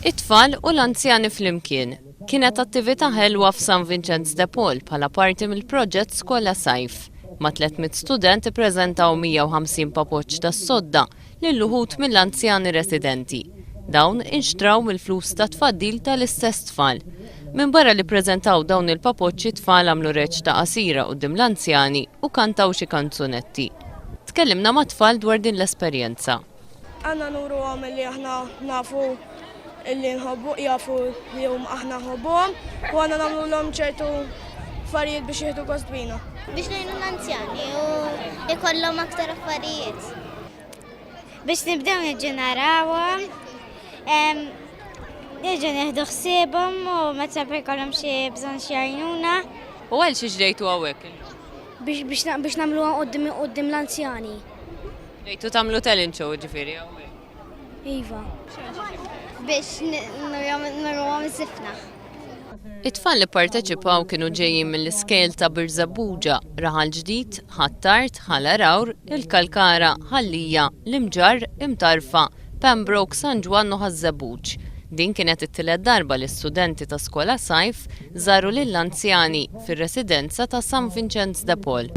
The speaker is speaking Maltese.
It-tfal u l-anzjani flimkien. Kienet attività ħelwa f'San Vinċenz de Paul bħala parti mill-proġett Skola Sajf. Ma' 300 student ippreżentaw 150 papoċċ tas-sodda lil uħud mill-anzjani residenti. Dawn inxtraw mill-flus ta' tfaddil tal-istess tfal. Minbarra li ppreżentaw dawn il-papoċċi t-tfal għamlu reċta qasira quddiem l-anzjani u kantaw xi kanzunetti. Tkellimna mat-tfal dwar din l-esperjenza. Għandna nuruhom li aħna nafu li nħobbu, jafu li hum aħna nħobbuhom u għandna nagħmlulhom ċertu affarijiet biex jieħdu gost bina. Biex ngħinu l-anzjani u jkollhom aktar affarijiet. Biex nibdew niġu narawhom, niġu nieħdu ħsiebhom u meta jkollhom xi bżonn xi għajnuna. U għal xiex ġejtu hawnhekk illum? Biex biex nagħmluha quddiem l-anzjani. Ġejtu tagħmlu talent show ġifieri hawnhekk? Iva. Biex nurruhom iż-żifna. It-tfal li pparteċipaw kienu ġejjin mill-iskejjel ta' Birżebbuġa, Raħal Ġdid, Ħ'Attard, Ħal Għargħur, il-Kalkara, Ħal Lija, l-Imġarr, Imtarfa, Pembroke, San Ġwann u Ħaż-Żebbuġ. Din kienet it-tielet darba li studenti ta' Skola Sajf żaru lill-anzjani fir-residenza ta' San Vinċenz de Paul.